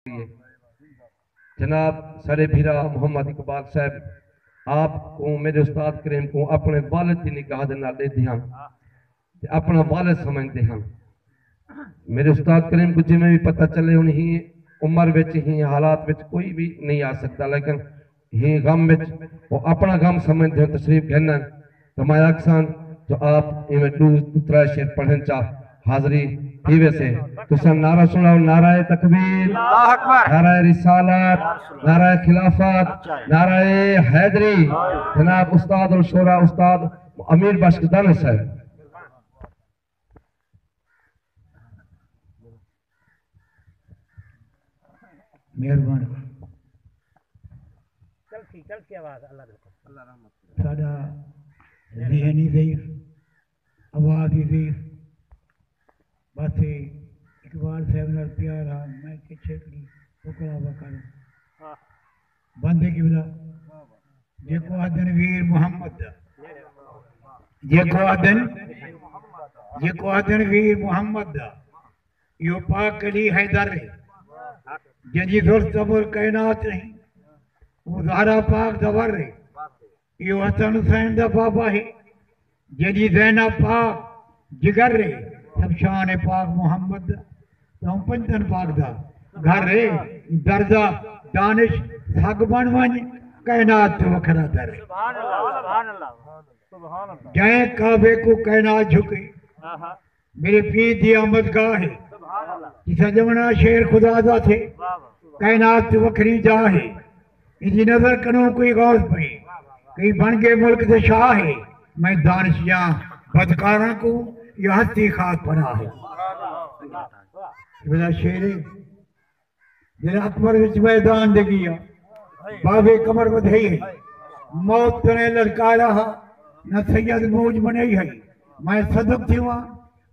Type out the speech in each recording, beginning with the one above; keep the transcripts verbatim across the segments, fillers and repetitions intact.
جناب ساݙے بھرا محمد اقبال صاحب آپ کوں، میݙے استاد کریم کوں اپݨے والد دی نگاہ دے نال ݙیہدے ہن تے اپݨا والد سمجھدے ہن۔ میݙے استاد کریم کوں جیویں وی پتہ چلے، انہی عمر وچ، ہی حالات وچ کوئی وی نہیں آ سڳدا، لیکن ہی غم وچ او اپݨا غم سمجھدے ہوئے تشریف گھنن۔ تو میں آکھساں جو آپ ایویں ݙو ترے شعر پڑھن چا حاضری تھی ویسے۔ تساں نعرہ سݨاؤ، نعرہ تکبیر، اللہ اکبر۔ نعرہ رسالت، نعرہ خلافت، نعرہ حیدری۔ جناب استاد الشعراء استاد امیر بخش دانش صاحب۔ مہربانی۔ چل ٹھیک، چل ٹھیک، آواز اللہ دے۔ ساݙا ذہن ہی ضعیف، آواز ہی ضعیف۔ بس اقبال صاحب نال پیار ہا، میں کہ چھیکڑی ٹکڑا وکر۔ بندے قبلہ، جیکوں آہدن ویر محمد دا، جیکوں آہدن، جیکوں آہدن ویر محمد دا، ایہو پاک علی حیدر ہے، جیندی زلف تے عمر کائنات نہیں، او زہرا پاک دا ور ہے۔ ایہو حسن حسین دا بابا ہے، جیندی زینب پاک جگر ہے۔ سب شان ہے پاک محمد دا، تاں پنجتن پاک دا گھر ہے۔ دردا دانش سڳ بݨ ونڄ، کائنات تے وکھرا در ہے۔ سبحان اللہ، سبحان اللہ، سبحان اللہ۔ جئیں کعبے کوں کائنات جھکے، آہا۔ میݙے پیر دی آمد گاہ ہے۔ سبحان اللہ۔ جتھاں ڄمݨا شیر خدا دا تھے، واہ واہ۔ کائنات تے وکھری جاہ ہے۔ ایندی نظر کنوں کوئی غوث پئے، کہیں بݨ ڳئے ملک دے شاہ ہے۔ میں دانش جاں بدکاراں کوں یا ہستی خاص پناہ ہے۔ واہ واہ۔ میݙا شعر ہے۔ جیڑھا اکبر وچ میدان ݙے ڳیا، بابے کمر ودھائی ہئی، موت تݨے للکارا ہا، نہ سید موج بݨائی ہئی۔ میں صدق تھیواں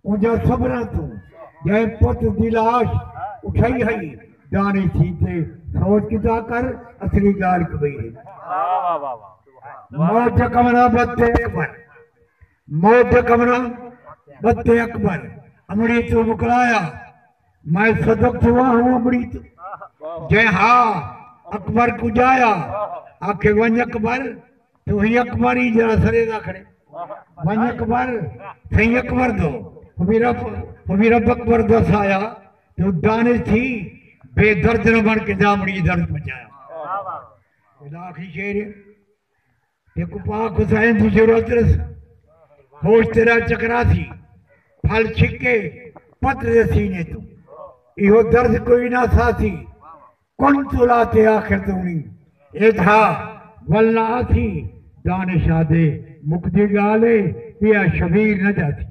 اونجا صبراں توں، جئیں پت دی لاش اٹھائی ہئی۔ دانش تھی تے سوچ کیتا کر، اصلی ڳالھ کبئی ہئی۔ واہ واہ واہ واہ۔ موت دا کمرہ بت اکبر، موت دا کمرہ بت اکبر، امڑی توں مکلایا۔ میں صدق تھیواں ہوں امڑی توں۔ جئیں ہا اکبر کوں ڄایا، آکھے ونڄ اکبر، توں ہی اکبر ہی جیڑھا سرے دا کھڑے۔ ونڄ اکبر، سئیں اکبر دو، ہمیں رب، ہمیں رب اکبر دا سایہ، توں دانش تھی بے درد نہ بݨ کے جا امڑی درد پہنچایا۔ میݙا آخری شعر ہے۔ تیکوں پاک حسین دی ضرورت رس، ہوش تیݙا چکراسی، پھل چھکے پت دے سینے توں۔ ایہو درد کوئی نہ ساسی، کن تلا تے آخر توں نی۔ اے دھا ول نہ آسی، دانش آہدے مکدی ڳالھ ہے، پیا شبیر نہ جاسی۔